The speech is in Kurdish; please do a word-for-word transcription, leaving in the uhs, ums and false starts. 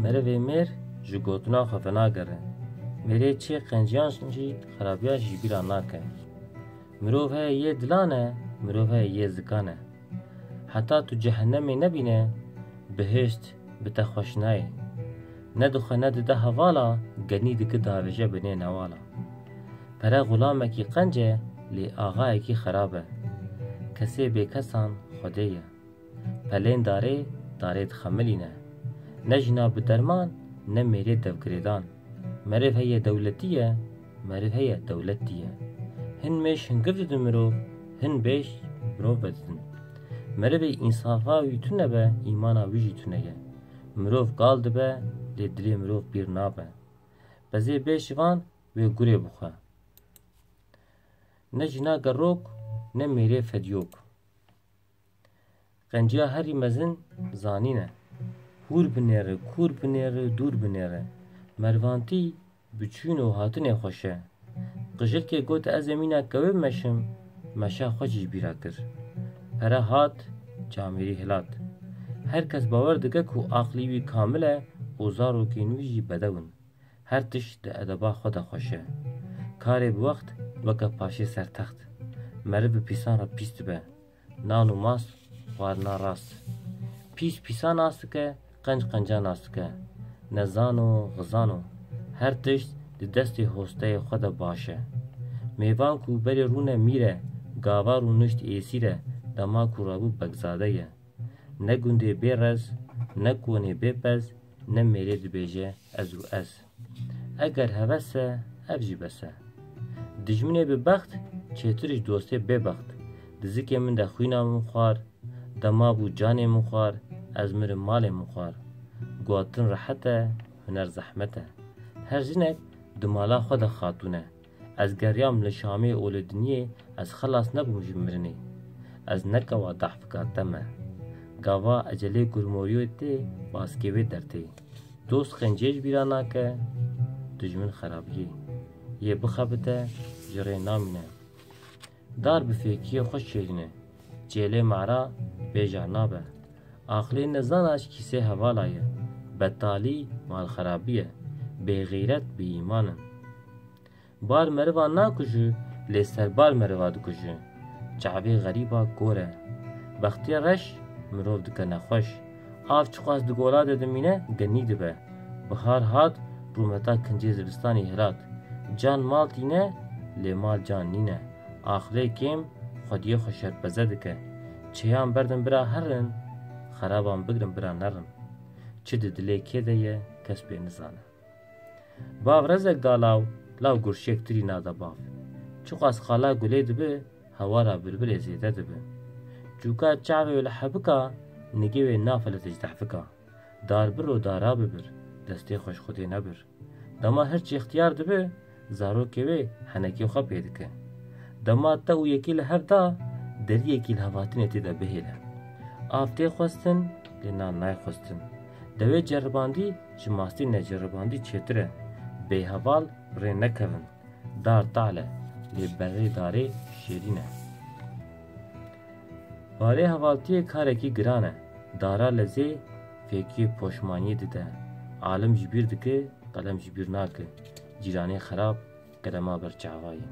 Merivê mêr ji gotina xwe venagere. Mêrê çê qenciyan jî xerabiyan jî bîra nake. Mirov heye yê dilan e, mirov heye yê zikan e. Heta tu cehennemê nebîne, bihişt bi te xweş nayê. Ne dixwe ne dide hevala, genî dike davêje binê newala. Pere xulamekî qenc e, lê axayekî xerab e. Kesê bêkesan Xwedê ye. Pelên darê, darê dixemilîne. Ne jina bi derman, ne mêrê devgirêdan. Meriv heye dewletî ye, meriv heye dewletî ye. Hin mêş hingir didin mirov, hin bêş mirov vedidin. Merivê însafa wî tune be, îmana wî jî tune ye. Mirov gal dibe, lê dilê mirov pîr nabe. Bezê bê şivan wê gurê bixwe. Ne jina gerok, ne mêrê fedyok. Qenciya herî mezin zanîn e. Hûr binêre, kûr binêre, dûr binêre. Mervantî bi çûn û hatinê xweş e. Qijilkê got, ez ê mîna kewê meşim, meşa xwe jî bîra kir. Pere hat, camêrî hilat. Her kes bawer dike ku aqlî wî kamil e û zarokên wî jî bedew in. Her tişt di edeba xwe de xweş e. Karê bi wext weke paşê ser text. Meriv bi pîsan re pîs dibe. Nan û mast xwarina rast. Pîs pîsa nas dike, qenc qenca nas dike. Nezan û xizan û her tişt di destê hosteyê xwe de baş e. Mêvan ku berê rûne mîr e, gava rûnişt êsîr e, dema ku rabû begzade ye. Ne gundê bê rez, ne konê bê pez, ne mêrê dibêje ez û ez. Eger heves e, ev jî bes e. Dijminê bi bext çêtir ji dostê bêbext. Di zikê min de xwîna min xwar, dema bû canê min xwar, ez mirim malê min xwar. Guhatin rehet e, huner zehmet e. Her jinek di mala xwe de xatûn e. Ez geriyam li Şamê û li dinyê, ez xelas nebûm ji mirinê. Ez nekewa dahfika te me. Gava ecelê kurmoriyê tê, baskê wê dertê. Dost xencê ji bîra nake, dijmin xerabiyê. Yê bixebite, ji rê namîne. Dar bi fêkiyê xwe şêrîne. Çêlê mara bêja nabe. Aqilê nezana ji kîsê hevala ye. Betalî malxerabî ye. Bêxîret bêîman in. Bar meriva nakujî, lê serbar meriva dikujî. Çavê xerîba kor e. Bextê reş mirov dike nexweş. Av çiqas di gola de dimîne, genî dibe. Bihar hat, rûmeta kincê zivistanê hilat. Can mal tîne, lê mal can nîne. Axilê kêm xwediyê xwe şerpeze dike. Çêyan berdin bira herin, xeraban bigrin bira nerin. Çi di dilê kê de ye, kes pê nizane. Bav rezek da law, law gurşêk tirî nade bav. Çiqas xala gulê dibi, hewara bilbilê zêde dibi. Çûka çavê wê li hebika, nigê wê nafelite ji dehfika. Dar bir û dara bibir, destê xwe ji Xwedê nebir. Dema hirçî ixtiyar dibi, zarokê wê henekê xwe pê dike. Dema te û yekî li hev da, deriyekî li hevatinê tê de bihêle. Av tê xwestin, lê nan nayê xwestin. Dewê ceribandî ji mastî neceribandî çêtir e. Bêheval rê nekevin. Dar tal e, lê berê darê şêrîn e. Barê hevaltiyê karekî giran e. Dara lezê fêkiyê poşmaniyê dide. Alim ji bîr dike, qelem ji bîr nake. Cîranê xerab, qelema ber çava ye.